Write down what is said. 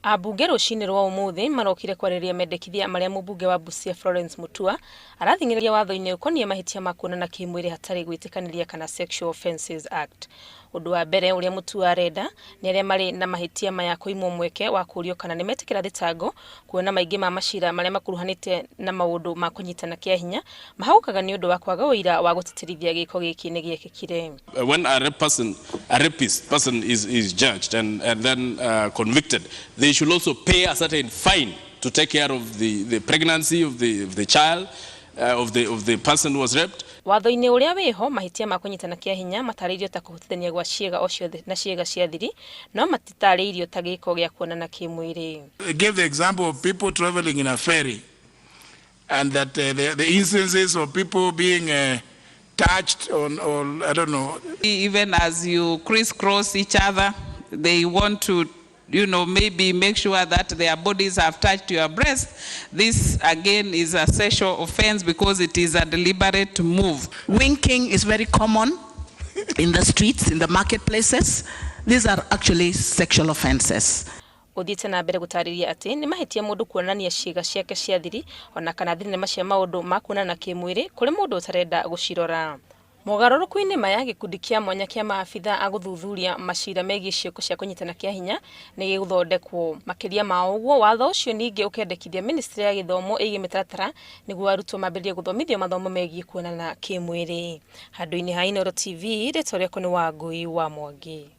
Ambunge rũcinĩ rwa ũmũthĩ marokire kwarĩrĩria mendekithia marĩa mũmbunge wa Busia Florence Mutua arathing'ĩrĩria watho-inĩ ũkoniĩ mahĩtia ma kuonana kĩmwĩrĩ hatarĩ gwĩtĩkanĩria kana Sexual Offences Act. Ũndũ wa mbere ũrĩa Mutua arenda nĩ arĩa marĩ na mahĩtia maya kũimwo mweke wa kũũrio kana nĩmetĩkĩra thitango kuona maingĩ ma macira marĩa makuruhanĩte na maũndũ ma kũnyitana kĩa hinya mahagũkaga nĩ ũndũ wa kwaga ũira wa gũtĩtĩrithia gĩko gĩkĩ nĩ gĩekĩkire. When a rape person, a rapist person is judged and then convicted, they should also pay a certain fine to take care of the pregnancy of the child, of the person who was raped. Watho-inĩ ũrĩa wĩho mahĩtia ma kũnyitana kĩa hinya matarĩirio ta kũhutithania gwa ciĩga o ciothe na ciĩga cia thiri no matitarĩirio ta gĩko gĩa kuonana kĩmwĩrĩ. I gave the example of people traveling in a ferry and that the instances of people being touched on, or I don't know. Even as you crisscross each other, they want to maybe make sure that their bodies have touched your breast. This again is a sexual offense because it is a deliberate move. Winking is very common in the streets, in the marketplaces. These are actually sexual offenses. Ũthiĩte na mbere gũtarĩria atĩ nĩ mahĩtia mũndũ kuonania ciĩga ciake cia thiri ona kana thinema cia maũndũ ma kuonana kĩmwĩrĩ kũrĩ mũndũ ũtarenda gũcirora. Mogarũrũku-inĩ maya, gĩkundi kĩa mwanya kĩa maabitha a gũthuthuria macira megiĩ ciĩko cia kũnyitana kĩa hinya nĩ gĩgũthondekwo. Makĩria ma ũguo, watho ũcio ningĩ ũkendekithia ministry ya gĩthomo ĩige mĩtaratara nĩguo arutwo mambĩrĩrie gũthomithio mathomo megiĩ kuonana kĩmwĩrĩ. Handũ-inĩ ha Inooro TV, rĩtwa rĩakwa nĩ Wangũi wa Mwangi.